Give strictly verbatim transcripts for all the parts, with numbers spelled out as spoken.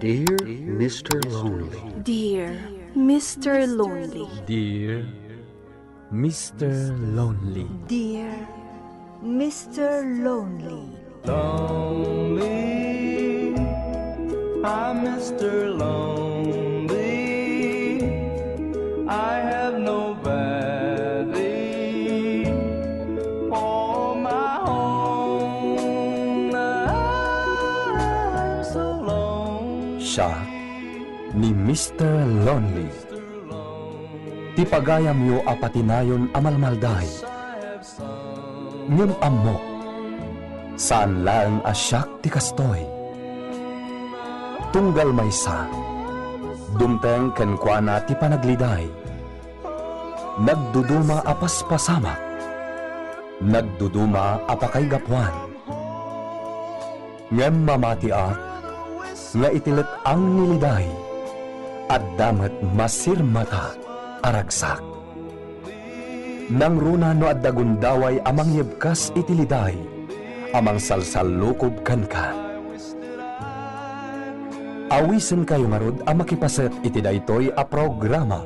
Dear Mister Lonely. Dear Mister Lonely. Dear Mister Lonely. Dear Mister Lonely. Lonely, I'm Mister Lonely. I have nobody for my own. I'm so lonely. Siak ni Mister Lonely. Ti pagayamyo a patinayon a malmalday. Ngem ammok, saan laeng a siak ti kastoy. Tunggal maysa, dumteng kenkuana ti panagliday. Nagduduma a paspasamak, nagduduma a pakaigapuan. Ngem mamatiak nga iti let-ang ni liday, adda met masirmata a ragsak. Nangruna no adda gundaway a mangyebkas iti liday a mangsalsallukob kenka. Awisenkayo ngarud a makipaset iti daytoy a programa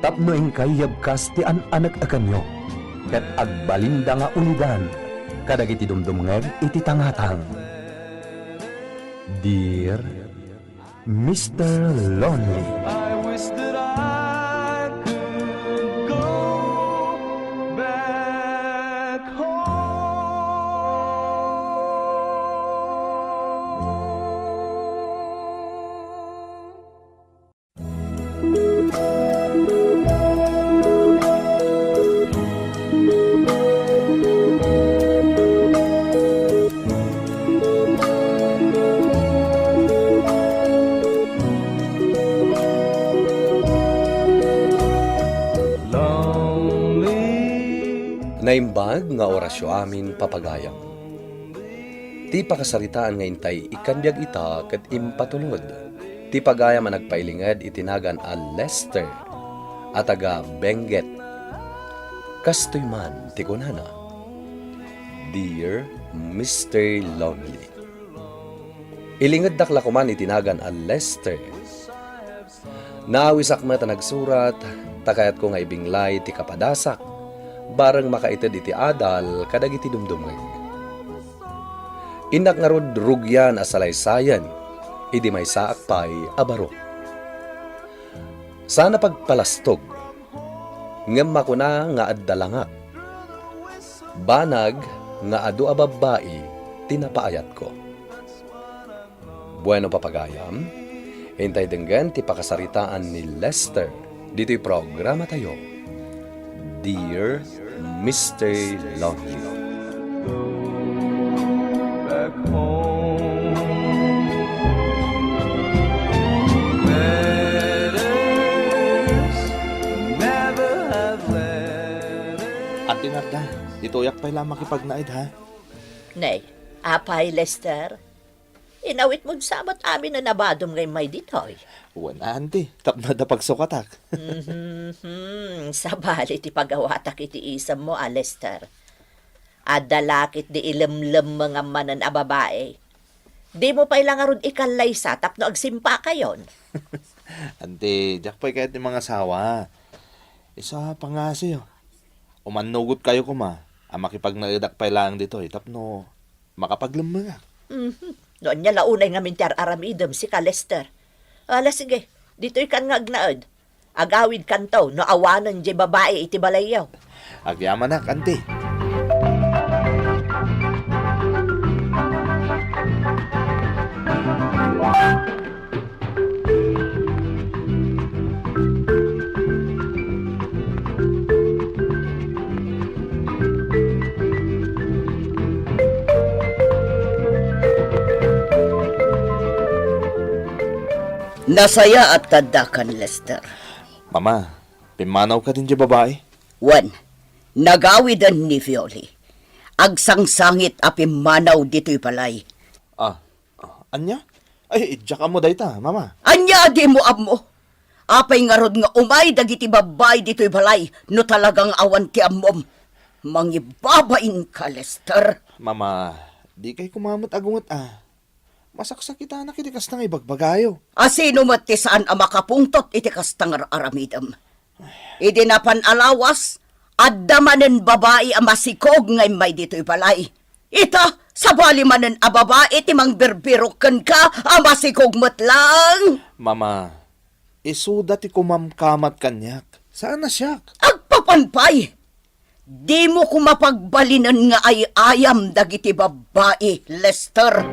tapno inkay yebkas ti an-anek-ekenyo ket agbalinda nga ulidan kadagiti dumdumngeg iti tangatang. Dear Mister Lonely. I wish that I could go back home. Naimbag nga orasyo amin, papagayam. Ti pakasaritaan nga intay ikkan biag ita ket impatulod ti pagayam a nagpailinged iti nagan a Lester a taga Benguet. Kastoy man ti kunana, "Dear Mister Lonely." Ilingeddak la koman iti nagan a Lester. Naawisak met a nagsurat, ta kayatko nga ibinglay ti kapadasak, bareng makaited iti adal kadagiti dumdumngeg. Innak ngarud rugian a salaysayen idi maysaak pay a baro. Saan a pagpalastog, ngem makuna nga adda langak. Banag nga adu a babbai ti napaayatko. Bueno, papagayam, intay denggen ti pakasaritaan ni Lester ditoy programatayo, Dear Mister Lonely. Back home. Letters never have letters. Ate Narda, ditoyak pay la makipagnaed, ha? Nay, apay, Lester? Inawitmon sa met amin a nabadom nga immay ditoy. Wen, auntie, tapno adda pagsukatak. Mhm, sabali ti pagawatak iti isemmo, a Lester. Adda la ketdi ilemlemmengam manen a babai. Dimo pay la ngarud ikallaysa tapno agsimpakayon. Auntie, diak pay kayat ti mangasawa. Isu a pangngasiyo. Umannugotkayo koma a makipagnaedak pay laeng ditoy tapno makapaglemmengak. Mhm. No ania la unay ngamin ti ar-aramidem, sika, Lester? Ala, sige, ditoykan nga agnaed. Agawidkanto no awanen diay babai iti balayyo. Agyamanak, auntie. Nasayaat ta addakan, Lester. Mama, pimmanawka diay babai? Wen, nagawiden ni Violi. Agsangsangit a pimmanaw ditoy balay. Ah, Ah, ania? Ay, diak ammo dayta, Mama. Ania a dimo ammo? Apay ngarud nga umay dagiti babbai ditoy balay no talaga nga awan ti ammom? Mangibabainka, Lester. Mama, dikay koma met agunget a. Pasaksakitanak iti kasta nga ibagbagayo. A sino met ti saan a makapungtot iti kasta nga ar-aramidem? Idi napan a lawas, adda manen babai a masikog nga immay ditoy balay. Ita, sabali manen a babai ti mangbirbirok kenka a masikog met laeng. Mama, isuda ti kumamkamat kaniak. Saan a siak? Agpapan pay! Dimo koma pagbalinen nga ay-ayam dagiti babbai, Lester.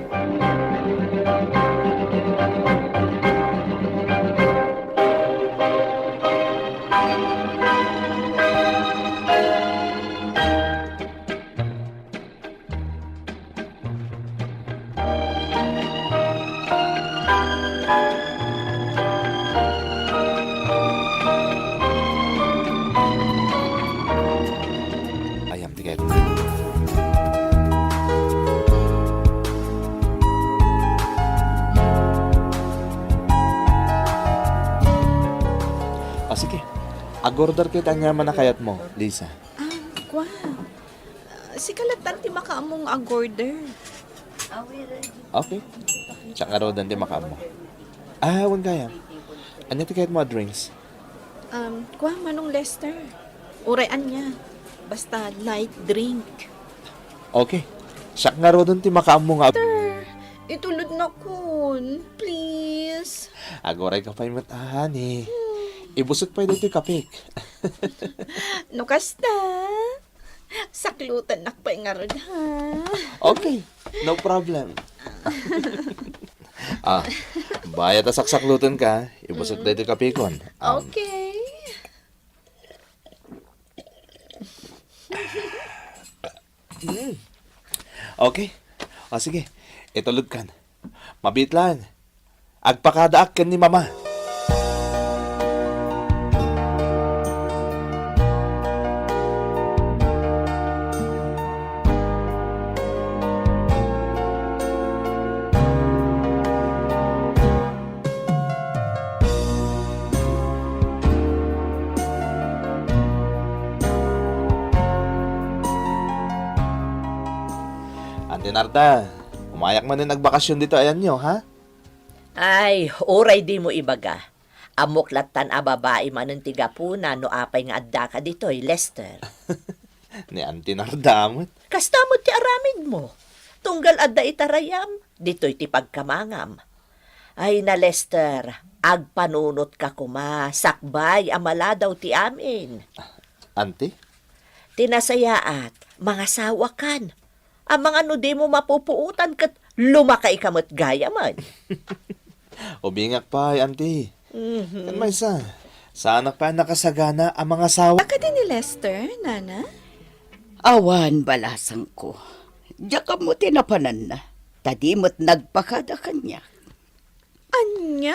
Ayam ti kayatmo. O, sige. Ag-order kay ti aniaman a kayatmo, Lisa. Ah, kua. Ah, sika lattan ti makaammo nga ag-order. Okay. Siak ngaruden ti makaammo. Ah, wen gayam. Ania ti kayatmo a drinks? Um, kua, Manong Lester. Uray ania. Basta light drink. Okay. Siak ngaruden ti makaammo nga... Lester, itulodnakon. Please. Agurayka pay met, honey. Hmm. Ibusek pay daytoy kapek. No kasta, saklutennak pay ngarud, ha? Okay, no problem. Ah, bayat a saksaklutenka, ibusek daytoy kapekon. Um, okay. Mm. Okay. O, sige. Itulodkan. Mabiit laeng. Agpakadaak ken ni Mama. Auntie Narda, umayak manen agbakasyon ditoy ayanyo, ha? Ay, uray dimo ibaga. Ammok lattan a babai manen ti gapuna no apay nga addaka ditoy, Lester. Ni Auntie Narda met. Kasta met ti aramidmo. Tunggal adda itarayam, ditoy ti pagkamangam. Ay na, Lester, agpanunotka koma, sakbay a maladaw ti amin. Auntie? Ti nasayaat, mangasawakan. Amangan no dimo mapupuotan ket lumakayka met gayamen. Ubingak pay, Auntie. Mhm. Ken maysa, saanak pay a nakasagana a mangasawa. Aka di ni Lester, Nana? Awan, balasangko. Diak ammo ti napananna, ta di met nagpakada kaniak. Ania?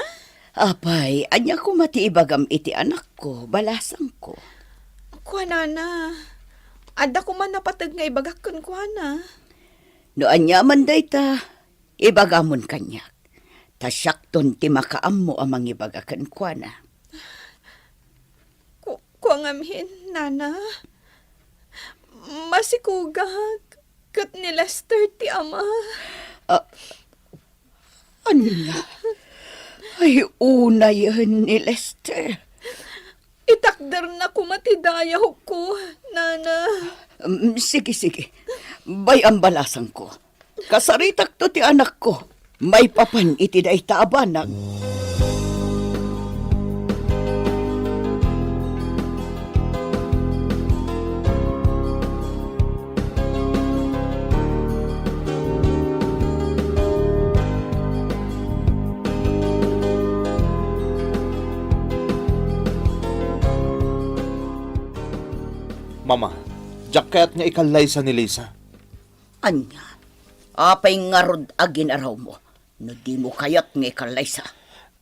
Apay, ania koma ti ibagam iti anakko, balasangko? Kuanana, adda koma napateg nga ibagak kenkuana. No aniaman dayta, ibagamon kaniak. Ta siakton ti makaammo a mangibaga kenkuana. Ku-, kua ngamin, Nana. Masikogak ket ni Lester ti ama. Ah, ania? Ay, unayen ni Lester. Itakderna koma ti dayawko, Nana. Mm, sige, sige. Bay-am, balasangko. Kasaritakto ti anakko maipapan iti dayta a banag. Mama, diak kayat nga ikallaysa ni Lisa. Ania? Apay ngarud a gin-arawmo no dimo kayat nga ikallaysa?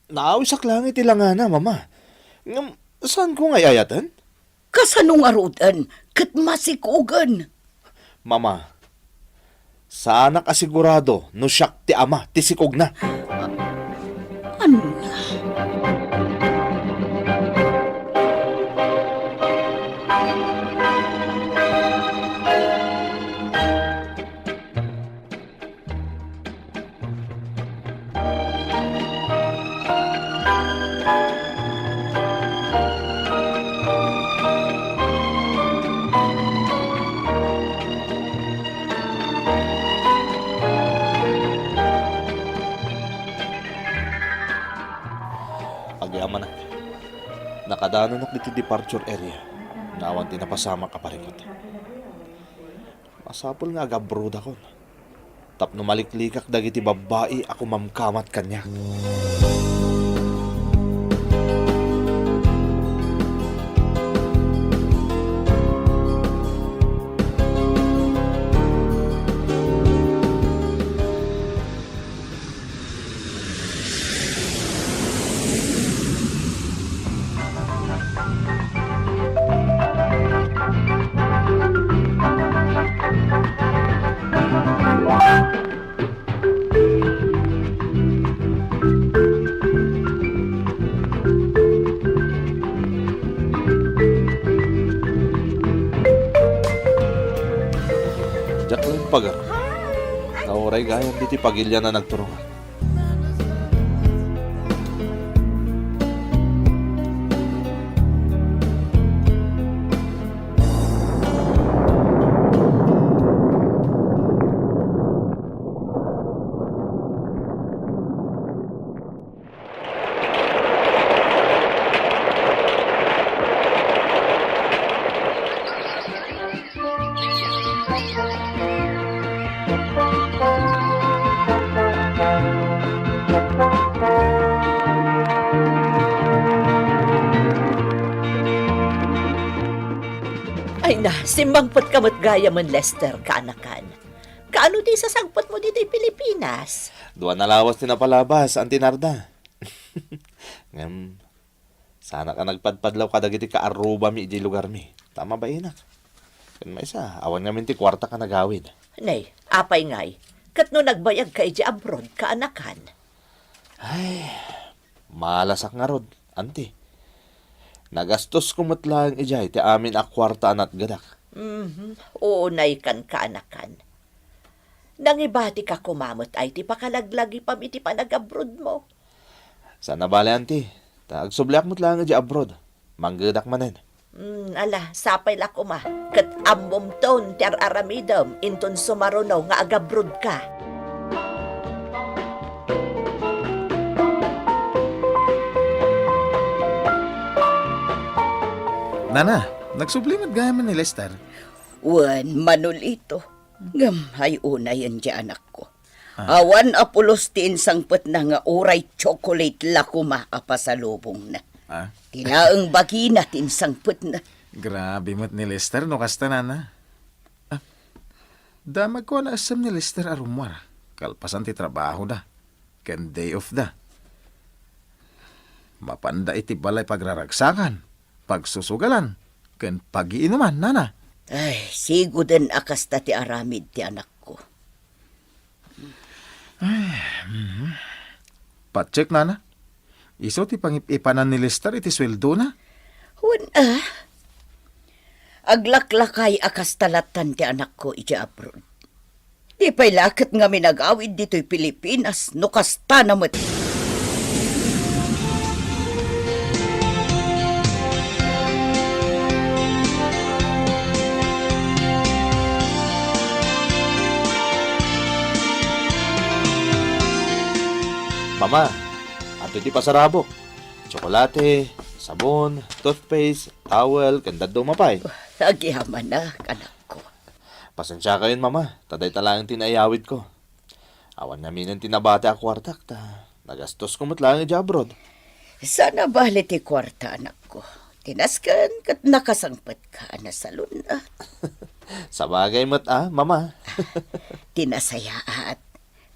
Naawisak laeng iti langana, Mama. Ngem, saanko nga ay-ayaten? Kasano ngaruden ket masikogen? Mama, saanak a sigurado no siak ti ama ti sikogna. Ania? Kadananak ditoy departure area nga awan ti napasamak a parikut. Masapul nga agabrodakon tapno maliklikak dagiti babbai a kumamkamat kaniak. Diak laeng pagarup nga uray gayam ditoy pagilian a nagturongak. Ay na, simmangpetka met gayam, Lester, kaanakan. Kaano ti isasangpetmo ditoy Pilipinas? Dua a lawas ti napalabas, Auntie Narda. Ngem, saanak a nagpadpadlaw kadagiti kaarrubami idiay lugarmi, ta mabainak. Ken maysa, awan ngamin ti kuartak a nagawid. Nay, apay ngay, ket no nagbayagka idiay abroad, kaanakan? Ay, malasak ngarud, Auntie. Nagastosko met laeng idiay ti amin a kuarta a natgedak. Mhm. Unaykan, kaanakan. Nangibatika koma met ay ti pakalaglagipam iti panagabrodmo? Saan a bale, Auntie. Ta agsubliak met laeng idiay abroad. Manggedak manen. Hmm, ala, sapay la koma. Ket ammomton ti ar-aramidem inton sumaruno nga agabrodka. Nana, nagsubli met gayam ni Lester? Wen, Manolito. Ngem ay unayen ti anakko. Ah. Awan a pulos ti insangpetna nga uray chocolate la koma a pasalubongna. Ah? Ti laeng bagina ti insangpetna. Grabe met ni Lester no kasta, Nana. Ah, damagko a naessem ni Lester a rummuar, kalpasan ti trabahoda ken day off da. Mapanda iti balay pagraragsakan, pagsusugalan, ken pagiinuman, Nana. Ay, sigoden a kasta ti aramid ti anakko. Ay, mhm. Patsek, Nana. Isu ti pangip-ipanan ni Lester iti sueldona? Wen, a. Aglaklakay a kasta lattan ti anakko iti abroad. Di pay la ket ngamin agawid ditoy Pilipinas no kastana met. Mama, adtoy ti pasarabok. Tsokolate, sabon, toothpaste, towel, ken dadduma pay. Agyamanak, anakko. Pasensiakayon, Mama, ta dayta laeng ti naiyawidko. Awan ngaminen ti nabati a kuartak, ta nagastosko met laeng idiay abroad. Saan a bale ti kuarta, anakko. Ti nasken ket nakasangpetka a nasalunnat. Sabagay met a, Mama. Ti nasayaat,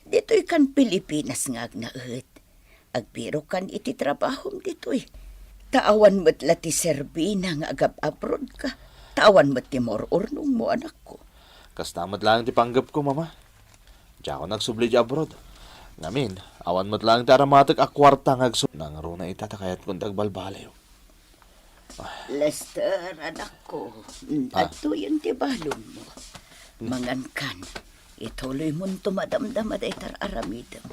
ditoykan Pilipinas nga agnaed. Agbirokan iti trabahom ditoy. Ta awan met la ti serbina nga agab-abroadka. Ta awan met ti maur-urnongmo, anakko. Kasta met laeng ti panggepko, Mama. Diakon agsubli idiay abroad. Ngamin, awan met laeng ti aramatek a kuarta nga agsu-, nangruna ita ta kayatkon ti agbalbaliw. Lester, anakko, mm, ah, adtoyen ti balonmo. Mm. Mangankan, ituloymonto madamdama dayta ar-aramidem.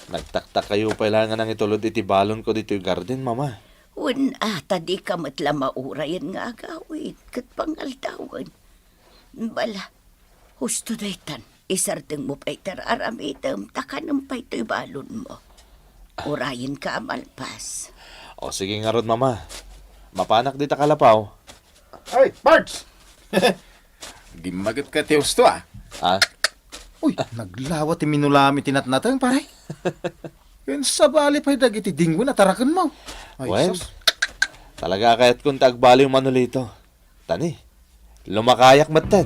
Nagtaktakayo pay la nga nangitulod iti balonko ditoy garden, Mama. Wen, a, ta dika met la maurayen nga agawid ket pangaldawen. Bala, husto daytan. Isardengmo pay ti ar-aramidem ta kanem pay toy balonmo. Urayenka a malpas. O, sige ngarud, Mama. Mapanak dita kalapaw. Ay, Pards! Gimmaget ka ti husto, ah. Ah? Uy, naglawa ti minulaam iti natnateng, pare. Ken sabali pay dagiti dingwen a tarakenmo. Ay, wen, sus. Talaga a kayatkon ti agbaliw, Manolito. Tani, lumakayak metten.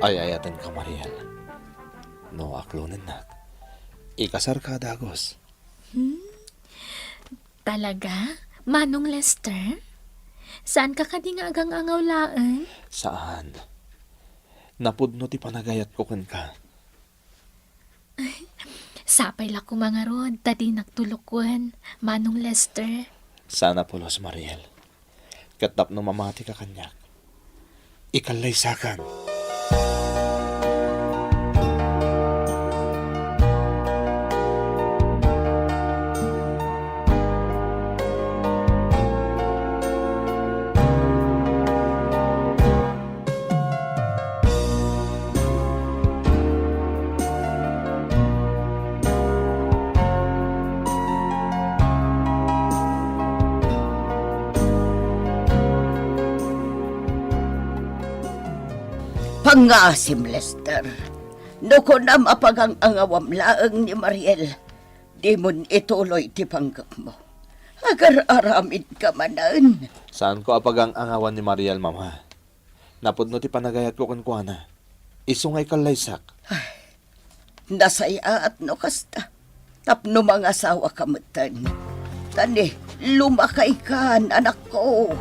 Ay-ayatenka, Mariel. No aklonennak, ikasarka a dagus. Hmm? Talaga? Manong Lester? Saanka kadi nga agang-angaw laeng? Saan. Napudno ti panagayatko kenka. Sapay la koma ngarud ta dinak tulokuen, Manong Lester. Sana pulos, Mariel. Ket tapno mamatika kaniak, ikallaysakan. Pangngaasim, Lester. No kunam a pagang-angawam laeng ni Mariel, dimon ituloy ti panggepmo. Agar-aramidka manen. Saanko a pagang-angawan ni Mariel, Mama. Napudno ti panagayatko kenkuana. Isu nga ikallaysak. Ay, nasayaat no kasta. Tapno mangasawaka metten. Tani, lumakaykan, anakko.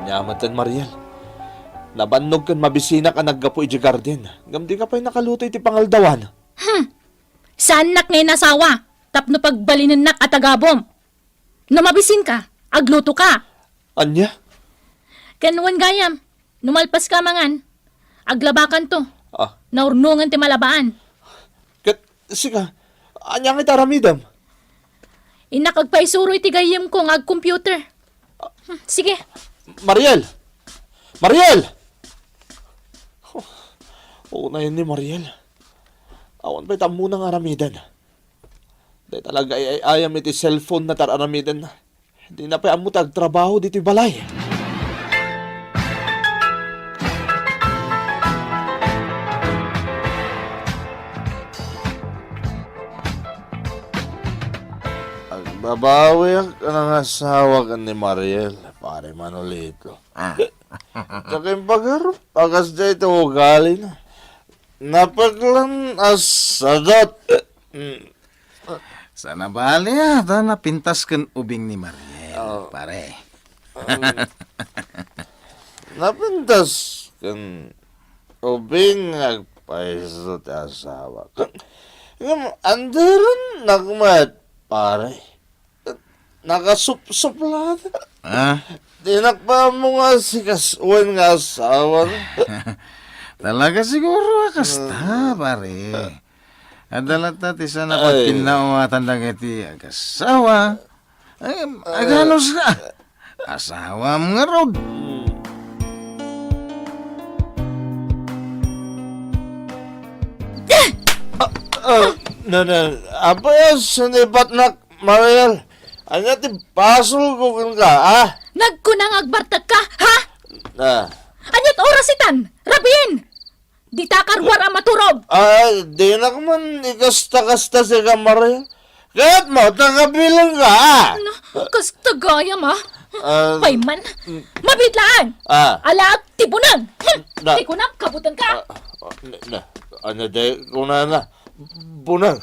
Ania metten, Mariel? Nabannog ken mabisinak a naggapu idiay garden, ngem dika pay nakaluto iti pangaldawan. Hmm. Saannak nga inasawa tapno pagbalinennak a tagabum. No mabisinka, aglutoka. Ania? Ken wen gayam, no malpaska mangan, aglabakanto. Ah. Naurnongen ti malabaan. Ket sika, ania nga iti aramidem? Innak agpaisuro iti gayyemko nga agcomputer. Hmm, sige. Mariel! Mariel! Oh, unayen ni Mariel. Awan pay ta ammona nga aramiden. Dayta la agay-ay-ayam iti cellphone-na ti ar-aramidenna. Dina pay ammo ti agtrabaho ditoy balay. Agbabawiak a nangasawa ken ni Mariel, Pare Manolito. Ah. Diak impagarup a kasdiay ti ugalina. Napeklan a sadot. Mm. Saan a bali, ah, ta napintas ken ubing ni Mariel, oh, pare. Um, napintas ken ubing nga agpayso ti asawa. Ngem, anderen nakmet, pare. Nakasupsupla. Ah? Dinak pay ammo nga sikas wen nga asawa. Talaga siguro a kasta, ah, pare. Adda latta ti saan a, ay, pagkinnawatan dagiti agasawa. Ay, ah, aganus ka. Asawam ngarud. Ah, ah, na, na, apay a sinibatnak, Mariel? Ania ti basolko kenka, ah? Nagkuna nga agbartekka, ha? Ah. Aniat oras itan? Rabiin! Dita karuar a maturog! Ah, dinak man ikasta-kasta sika, Mariel. Kayatmo, ta kabilenka, ah? Ano? Kasta gayam, ah? Ah, payman. Mm. Mabiit laeng! Ah. Alaak ti buneng! Hmm. Na. Ti kunam, kabutanka! Ah, ah, na, na. Ania ti kunana? Bunang,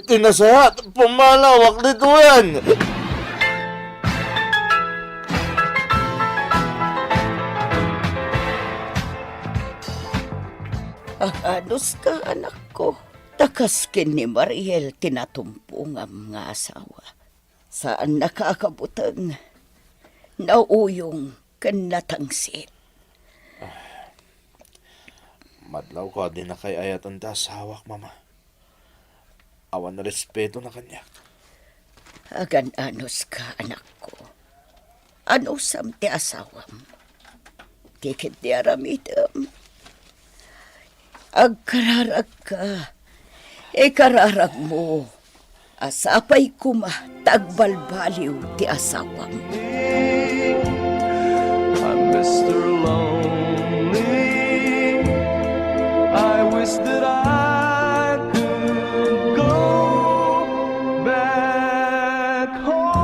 ti nasayaat, pumalawak ditoyen. Aganus ka, anakko? Ta kas ken ni Mariel ti natumpongam nga asawa. Saannaka a kabuteng, nauyong ken natangsit. Madlawko a dinakay ayaten ti asawak, Mama. Awan respetona kaniak. Agan-anuska, anakko. Anusam ti asawam. Ti ketdi aramidem. Agkararagka. Ikararagmo a sapay koma ta agbalbaliw ti asawam. I'm Mister Lonely. I wish that I could go back home.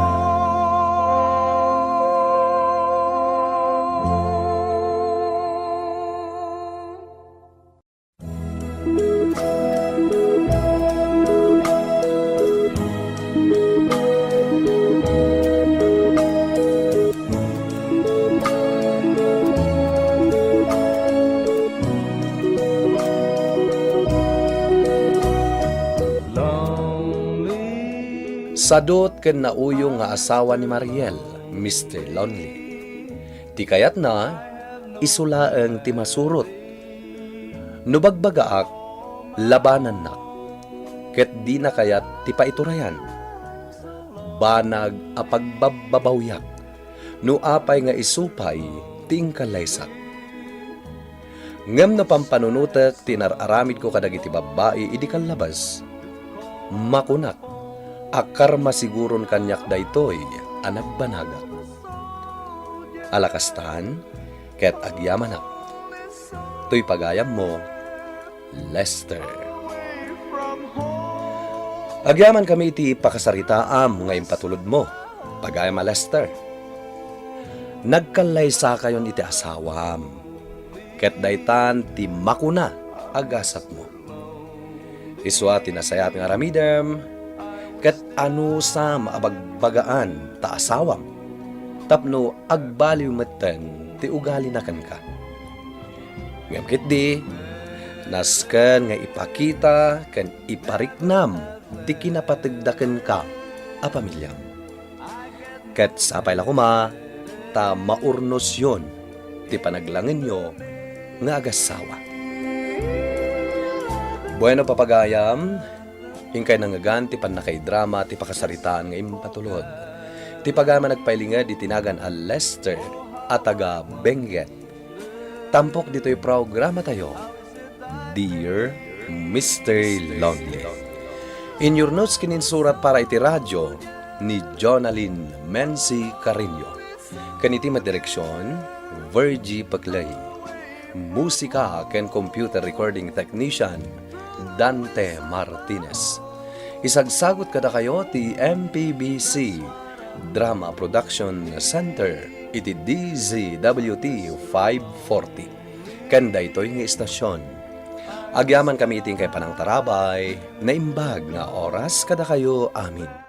Sadut ken nauyong nga asawa ni Mariel, Mister Lonely. Ti kayatna, isu laeng ti masurot. No bagbagaak, labanannak, ket dina kayat ti paiturayan. Banag a pagbabbabawiak no apay nga isu pay ti inkallaysak. Ngem no pampanunotek ti inar-aramidko kadagiti babbai idi kallabas, makunak a karmasiguron kaniak daytoy a nagbanagak. Ala kastan, ket agyamanak. Toy pagayammo, Lester. Agyamankami iti pakasaritaam nga impatulodmo, pagayam a Lester. Nagkallaysakayon iti asawam, ket daytan ti makuna a gasatmo. Isua ti nasayaat nga aramidem, ket anusam a bagbagaan ta asawam, tapno agbaliw metten ti ugalina kenka. Ngem ketdi, nasken nga ipakita ken ipariknam ti kinapategda kenka a pamiliam. Ket sapay la koma ta maurnosyon ti panaglangenyo nga agassawa. Bueno, papagayam, inkay nangngegan ti pannakaidrama ti pakasaritaan nga impatulod. Ti pagayam a nagpailinged iti nagan a Lester a taga Benguet. Tampok ditoy programatayo, Dear Mister Lonely. Inyurnos ken insurat para iti radio ni Jonalyn Menzi Carreño. Ken iti met direksion, Virgie Peclay. Musika ken computer recording technician, Dante Martinez. Isagsagut kadakayo ti M P B C Drama Production Center iti D Z W T five forty. Ken daytoy nga istasyon, agyamankami iti inkay panangtarabay, naimbag nga oras kadakayo amin.